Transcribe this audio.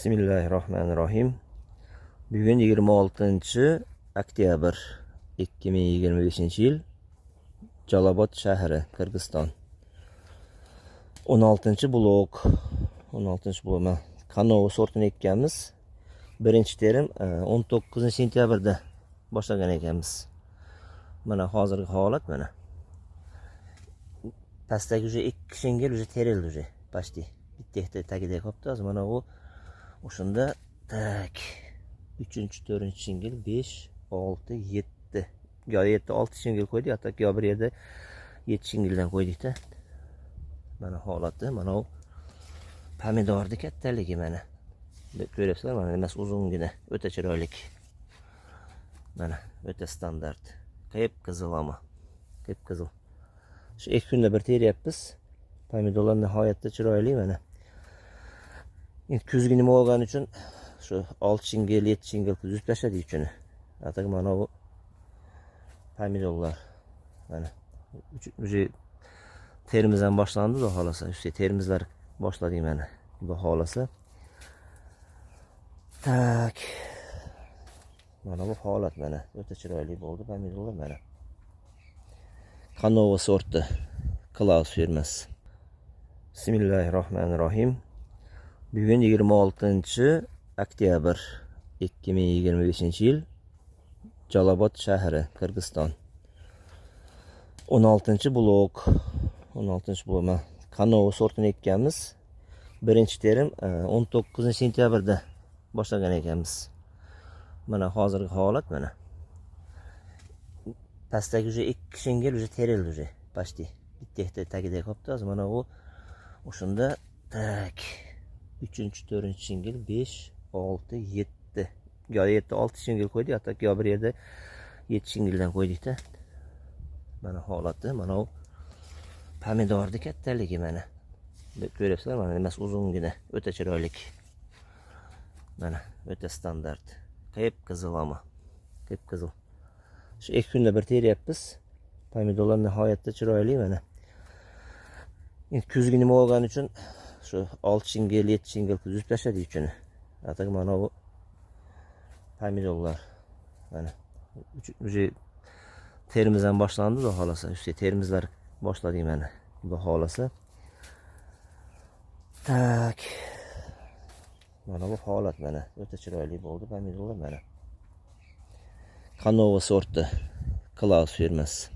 Bismillahirrohmanirrohim. Bugun 26 oktyabr 2025 yil, Jalolobod shahri, Qirg'iziston. 16 blok. 16 blok. Mana Kanova sortini ekkanmiz. Birinchi terim 19 sentyabrda boshlagan ekanmiz. Mana hozirgi holat mana. Pastdagi уже ikki shingil уже terildi уже почти. Bitta ikkita tagida qolibdi. Hozir mana u o'shanda, так, uchinchi, to'rtinchi shingil, 5, 6, 7. Yo 7, 6 shingil qo'ydik, hatto yo bir yerda 7 shingildan qo'ydikda. Mana holati, mana u pomidorni kattaligi mana. Ko'ryapsizlar, mana nimasi uzungina, o'ta chiroyli. Mana o'ta standart. Qip qizil ama. Qip qizil. Shu 2 kunda bir teryapmiz. Pomidorlar nihoyatda chiroyli mana. Endi kuzgi nima bo'lgani uchun shu 6 shingil, 7 shingil qilib uzib tashladik uchini. Ataq mana bu pomidorlar. Mana уже terimiz ham boshlandi, xudo xohlasa. Ustiga terimizlar boshladik mana. Xudo xohlasa. Так. Mana bu holat mana. O'ta chiroyli bo'ldi pomidorlar mana. Kanova sorti. Klaus firmasi. Bismillahirrohmanirrohim. Bugun 26 oktyabr 2025 yil, Jalolobod shahri, Qirg'iziston. 16 blok. 16 blok. Mana Kanova sortini ekkanmiz. Birinchi terim 19 sentyabrda boshlagan ekanmiz. Mana hozirgi holat mana. Pastdagi уже ikki shingil уже terildi уже почти. Bitta ikkita tagida qolibdi. Hozir mana u o'shanda, так, uchinchi, to'rtinchi shingil, 5, 6, 7. Yo 7, 6 shingil qo'ydik, hatto yo bir yerda 7 shingildan qo'ydikda. Mana holati, mana u pomidorni kattaligi mana. Ko'ryapsizlar, mana nimasi uzungina, o'ta chiroyli. Mana o'ta standart. Qip qizil ama. Qip qizil. Shu 2 kunda bir teryapmiz. Pomidorlar nihoyatda chiroyli mana. Endi kuzgi nima bo'lgani uchun shu 6 shingil, 7 shingil qilib uzib tashladik uchini. Ataq mana bu pomidorlar. Mana уже terimiz ham boshlandi, xudo xohlasa. Ustiga terimizlar boshladik mana. Xudo xohlasa. Так. Mana bu holat mana. O'ta chiroyli bo'ldi pomidorlar mana. Kanova sorti. Klaus firmasi.